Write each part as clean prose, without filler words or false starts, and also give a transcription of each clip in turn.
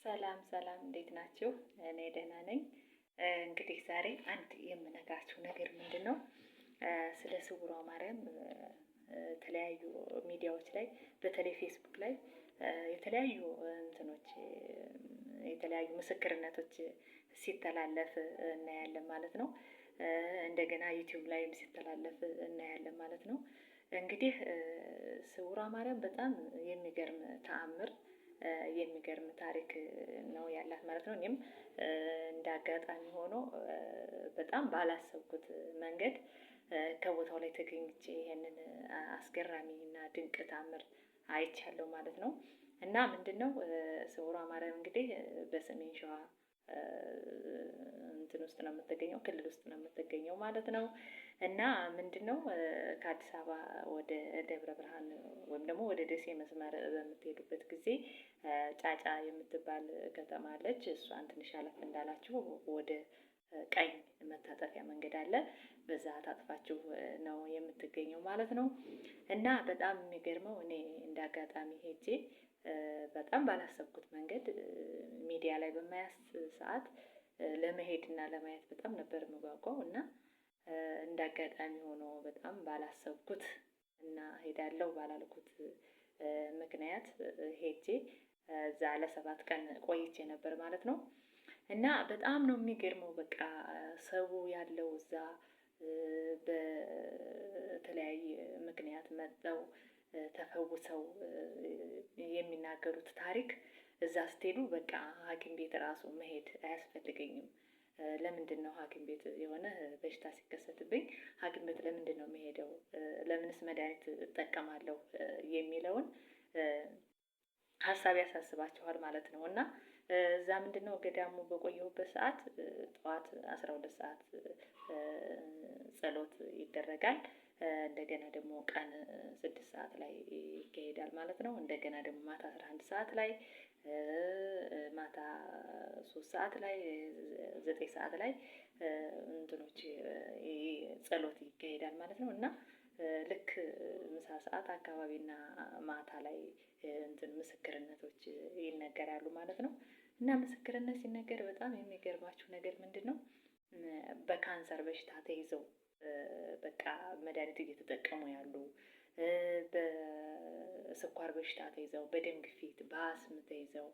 ሰላም ሰላም፣ እንዴት ናችሁ? እኔ ደህና ነኝ። እንግዲህ ዛሬ አንድ የምነግራችሁ ነገር ምንድን ነው? ስለ ስውሯ ማርያም የተለያዩ ሚዲያዎች ላይ በተለይ ፌስቡክ ላይ የተለያዩ እንትኖች የተለያዩ ምስክርነቶች ሲተላለፍ እናያለን ማለት ነው። እንደገና ዩቲዩብ ላይም ሲተላለፍ እናያለን ማለት ነው። እንግዲህ ስውሯ ማርያም በጣም የሚገርም ተአምር የሚገርም ታሪክ ነው ያላት ማለት ነው። እኔም እንደ አጋጣሚ ሆኖ በጣም ባላሰብኩት መንገድ ከቦታው ላይ ተገኝቼ ይሄንን አስገራሚ እና ድንቅ ታምር አይቻለሁ ማለት ነው። እና ምንድነው ስውሯ ማርያም እንግዲህ በሰሜን ሸዋ እንትን ውስጥ ነው የምትገኘው፣ ክልል ውስጥ ነው የምትገኘው ማለት ነው። እና ምንድነው ከአዲስ አበባ ወደ ደብረ ብርሃን ወይም ደግሞ ወደ ደሴ መስመር በምትሄዱበት ጊዜ ጫጫ የምትባል ከተማ አለች። እሷን ትንሽ አለፍ እንዳላችሁ ወደ ቀኝ መታጠፊያ መንገድ አለ። በዛ ታጥፋችሁ ነው የምትገኘው ማለት ነው። እና በጣም የሚገርመው እኔ እንደ አጋጣሚ ሄጄ በጣም ባላሰብኩት መንገድ ሚዲያ ላይ በማያስ ሰዓት ለመሄድ እና ለማየት በጣም ነበር የምጓጓው እና እንደ አጋጣሚ ሆኖ በጣም ባላሰብኩት እና ሄዳለሁ ባላልኩት ምክንያት ሄጄ እዛ ለ7 ቀን ቆይቼ ነበር ማለት ነው። እና በጣም ነው የሚገርመው። በቃ ሰው ያለው እዛ በተለያየ ምክንያት መጥተው ተፈውሰው የሚናገሩት ታሪክ እዛ ስትሄዱ በቃ ሐኪም ቤት ራሱ መሄድ አያስፈልገኝም። ለምንድነው ሐኪም ቤት የሆነ በሽታ ሲከሰትብኝ ሐኪም ቤት ለምንድነው የምሄደው? ለምንስ መድሃኒት እጠቀማለሁ? የሚለውን ሀሳብ ያሳስባችኋል ማለት ነው። እና እዛ ምንድነው ገዳሙ በቆየሁበት ሰዓት ጠዋት 12 ሰዓት ጸሎት ይደረጋል። እንደገና ደግሞ ቀን 6 ሰዓት ላይ ይካሄዳል ማለት ነው። እንደገና ደግሞ ማታ 11 ሰዓት ላይ፣ ማታ 3 ሰዓት ላይ፣ 9 ሰዓት ላይ እንትኖች ጸሎት ይካሄዳል ማለት ነው። እና ልክ ምሳ ሰዓት አካባቢና ማታ ላይ እንትን ምስክርነቶች ይነገራሉ ማለት ነው። እና ምስክርነት ሲነገር በጣም የሚገርማችሁ ነገር ምንድነው? በካንሰር በሽታ ተይዘው በቃ መድኃኒት እየተጠቀሙ ያሉ፣ በስኳር በሽታ ተይዘው፣ በደም ግፊት፣ በአስም ተይዘው፣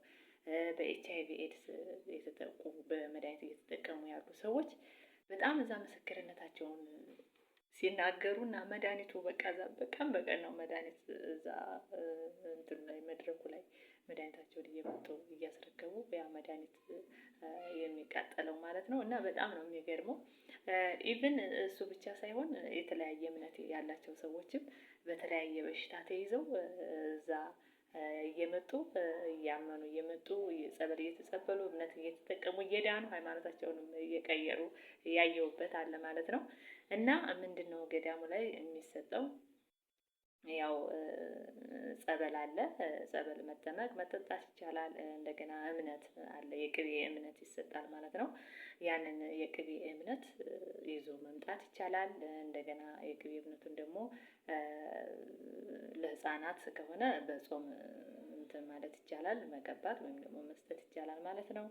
በኤች አይ ቪ ኤድስ የተጠቁ በመድኃኒት እየተጠቀሙ ያሉ ሰዎች በጣም እዛ ምስክርነታቸውን ሲናገሩ እና መድኃኒቱ በቃ እዛ በቀን በቀን ነው መድኃኒት እዛ እንትኑ ላይ መድረኩ ላይ መድኃኒታቸውን እየመጡ እያስረከቡ ያ መድኃኒት የሚቃጠለው ማለት ነው። እና በጣም ነው የሚገርመው። Even እሱ ብቻ ሳይሆን የተለያየ እምነት ያላቸው ሰዎችም በተለያየ በሽታ ተይዘው እዛ እየመጡ እያመኑ እየመጡ ጸበል እየተጸበሉ እምነት እየተጠቀሙ እየዳኑ ሃይማኖታቸውንም እየቀየሩ ያየሁበት አለ ማለት ነው። እና ምንድነው ገዳሙ ላይ የሚሰጠው? ያው ጸበል አለ። ጸበል መጠመቅ መጠጣት ይቻላል። እንደገና እምነት አለ፣ የቅቤ እምነት ይሰጣል ማለት ነው። ያንን የቅቤ እምነት ይዞ መምጣት ይቻላል። እንደገና የቅቤ እምነቱን ደግሞ ለሕፃናት ከሆነ በጾም እንትን ማለት ይቻላል፣ መቀባት ወይም ደግሞ መስጠት ይቻላል ማለት ነው።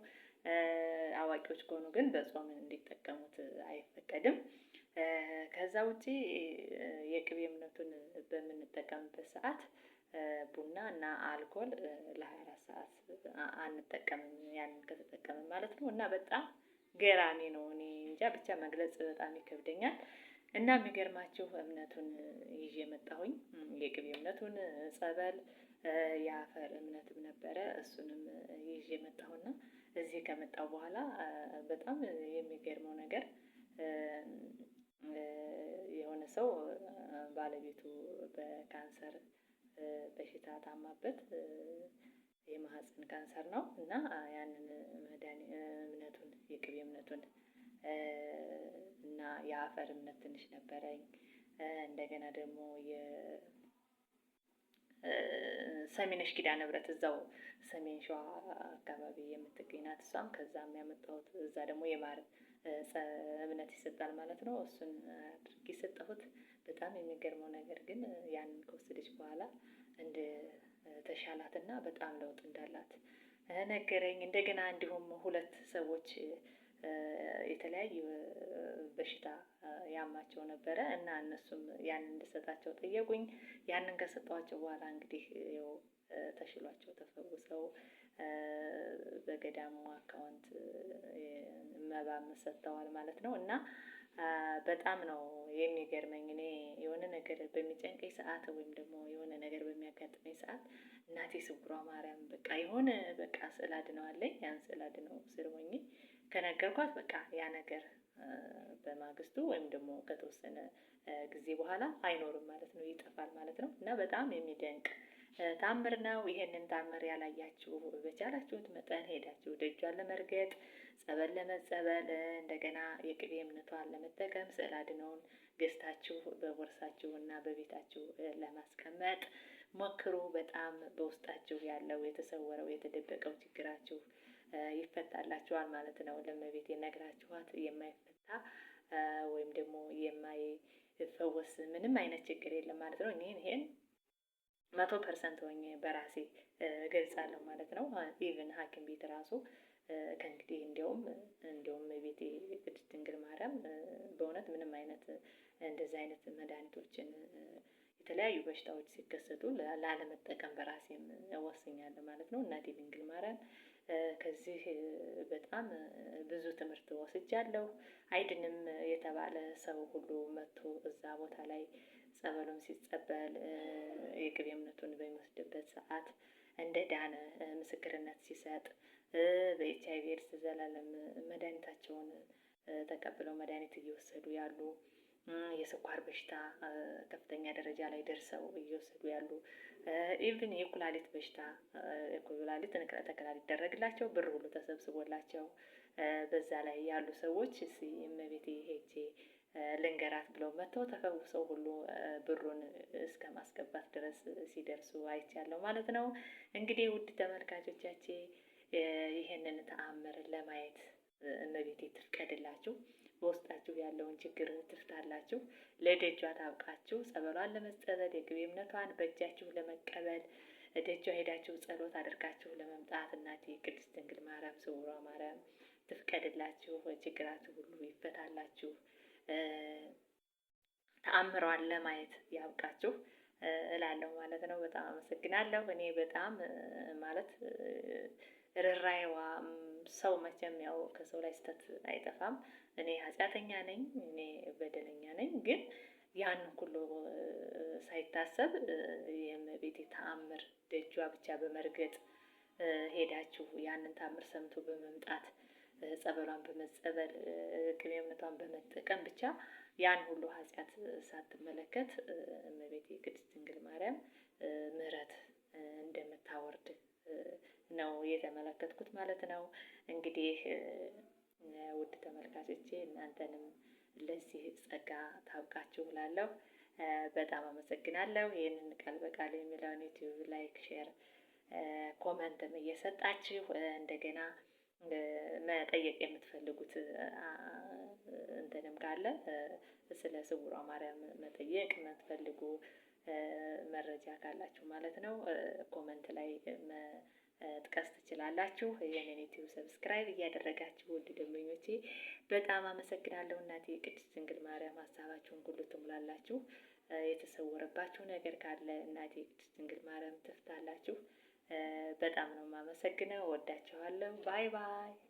አዋቂዎች ከሆኑ ግን በጾም እንዲጠቀሙት አይፈቀድም። ከዛ ውጪ የቅቤ እምነቱን በምንጠቀምበት ሰዓት ቡና እና አልኮል ለ24 ሰዓት አንጠቀምም፣ ያንን ከተጠቀምን ማለት ነው። እና በጣም ገራሚ ነው። እኔ እንጃ ብቻ መግለጽ በጣም ይከብደኛል። እና የሚገርማችሁ እምነቱን ይዤ መጣሁኝ። የቅቤ እምነቱን፣ ጸበል፣ የአፈር እምነትም ነበረ። እሱንም ይዤ መጣሁና እዚህ ከመጣሁ በኋላ በጣም የሚገርመው ነገር የሆነ ሰው ባለቤቱ በካንሰር በሽታ ታማበት፣ የማህፀን ካንሰር ነው፣ እና ያንን እምነቱን የቅቤ እምነቱን እና የአፈር እምነት ትንሽ ነበረኝ። እንደገና ደግሞ የሰሚነሽ ኪዳነ ምህረት እዛው ሰሜን ሸዋ አካባቢ የምትገኝ ናት። እሷም ከዛም ያመጣሁት እዛ ደግሞ የማር እምነት ይሰጣል ማለት ነው። እሱን አድርጌ ሰጠሁት። በጣም የሚገርመው ነገር ግን ያንን ከወሰደች በኋላ እንደ ተሻላትና በጣም ለውጥ እንዳላት ነገረኝ። እንደገና እንዲሁም ሁለት ሰዎች የተለያዩ በሽታ ያማቸው ነበረ እና እነሱም ያንን እንድሰጣቸው ጠየቁኝ። ያንን ከሰጠኋቸው በኋላ እንግዲህ ያው ተሽሏቸው ተፈውሰው በገዳሙ account መባም ሰጥተዋል ማለት ነው። እና በጣም ነው የሚገርመኝ። እኔ የሆነ ነገር በሚጨንቀኝ ሰዓት ወይም ደግሞ የሆነ ነገር በሚያጋጥመኝ ሰዓት እናቴ ስውሯ ማርያም በቃ የሆነ በቃ ስዕል አድነው አለኝ። ያን ስዕል አድነው ስር ሆኜ ከነገርኳት በቃ ያ ነገር በማግስቱ ወይም ደግሞ ከተወሰነ ጊዜ በኋላ አይኖርም ማለት ነው፣ ይጠፋል ማለት ነው። እና በጣም የሚደንቅ ታምር ነው። ይሄንን ታምር ያላያችሁ በቻላችሁት መጠን ሄዳችሁ ደጇን ለመርገጥ ጸበል ለመጸበል እንደገና የቅቤ እምነቷን ለመጠቀም ስዕል አድነውን ገዝታችሁ በቦርሳችሁ እና በቤታችሁ ለማስቀመጥ ሞክሩ። በጣም በውስጣችሁ ያለው የተሰወረው የተደበቀው ችግራችሁ ይፈታላችኋል ማለት ነው። ለእመቤቴ ነግራችኋት የማይፈታ ወይም ደግሞ የማይፈወስ ምንም አይነት ችግር የለም ማለት ነው። እኔ ይሄን 100% ሆኜ በራሴ እገልጻለሁ ማለት ነው። even ሐኪም ቤት ራሱ ከእንግዲህ እንዲያውም እመቤቴ ቅድስት ድንግል ማርያም በእውነት ምንም አይነት እንደዚህ አይነት መድኃኒቶችን የተለያዩ በሽታዎች ሲከሰቱ ላለመጠቀም በራሴም እወስኛለሁ ማለት ነው። እናቴ ድንግል ማርያም ከዚህ በጣም ብዙ ትምህርት ወስጃለሁ። አይድንም የተባለ ሰው ሁሉ መጥቶ እዛ ቦታ ላይ ጸበሉን ሲጸበል የቅቤ እምነቱን በሚወስድበት ሰዓት እንደ ዳነ ምስክርነት ሲሰጥ በኤች አይ ቪ ኤድስ ዘላለም መድኃኒታቸውን ተቀብለው መድኃኒት እየወሰዱ ያሉ፣ የስኳር በሽታ ከፍተኛ ደረጃ ላይ ደርሰው እየወሰዱ ያሉ፣ even የኩላሊት በሽታ የኩላሊት ንቅለ ተከላ ሊደረግላቸው ብር ሁሉ ተሰብስቦላቸው በዛ ላይ ያሉ ሰዎች እስኪ እመቤቴ ሄጄ ልንገራት ብለው መጥተው ተፈውሰው ሁሉ ብሩን እስከ ማስገባት ድረስ ሲደርሱ አይቻለሁ ማለት ነው። እንግዲህ ውድ ተመልካቾቻችን ይህንን ተአምር ለማየት እመቤቴ ትፍቀድላችሁ፣ በውስጣችሁ ያለውን ችግር ትፍታላችሁ፣ ለደጇ ታብቃችሁ፣ ጸበሏን ለመጸበል የቅቤ እምነቷን በእጃችሁ ለመቀበል ደጇ ሄዳችሁ ጸሎት አድርጋችሁ ለመምጣት እናቴ ቅድስት ድንግል ማርያም ስውሯ ማርያም ትፍቀድላችሁ፣ ችግራችሁ ሁሉ ይፈታላችሁ፣ ተአምሯን ለማየት ያብቃችሁ እላለሁ ማለት ነው። በጣም አመሰግናለሁ። እኔ በጣም ማለት ርኅራኄዋ ሰው መቼም ያው ከሰው ላይ ስህተት አይጠፋም። እኔ ኃጢአተኛ ነኝ፣ እኔ በደለኛ ነኝ። ግን ያን ሁሉ ሳይታሰብ የእመቤቴ ተአምር ደጇ ብቻ በመርገጥ ሄዳችሁ ያንን ተአምር ሰምቶ በመምጣት ጸበሏን በመጸበል ቅቤ እምነቷን በመጠቀም ብቻ ያን ሁሉ ኃጢአት ሳትመለከት እመቤቴ ቅድስት ድንግል ማርያም ምሕረት እንደምታወርድ ነው የተመለከትኩት ማለት ነው። እንግዲህ ውድ ተመልካቾቼ እናንተንም ለዚህ ጸጋ ታብቃችሁ እላለሁ። በጣም አመሰግናለሁ። ይህንን ቃል በቃል የሚለውን ዩቲዩብ like፣ share፣ comment ም እየሰጣችሁ እንደገና መጠየቅ የምትፈልጉት እንትንም ካለ ስለ ስውሯ ማርያም መጠየቅ የምትፈልጉ መረጃ ካላችሁ ማለት ነው comment ላይ መጥቀስ ትችላላችሁ። የኔን ዩቲዩብ subscribe እያደረጋችሁ ውድ ደንበኞቼ በጣም አመሰግናለሁ። እናቴ ቅድስት ድንግል ማርያም ሀሳባችሁን ሁሉ ትሙላላችሁ። የተሰወረባችሁ ነገር ካለ እናቴ ቅድስት ድንግል ማርያም ትፍታላችሁ። በጣም ነው የማመሰግነው። ወዳችኋለሁ። bye bye።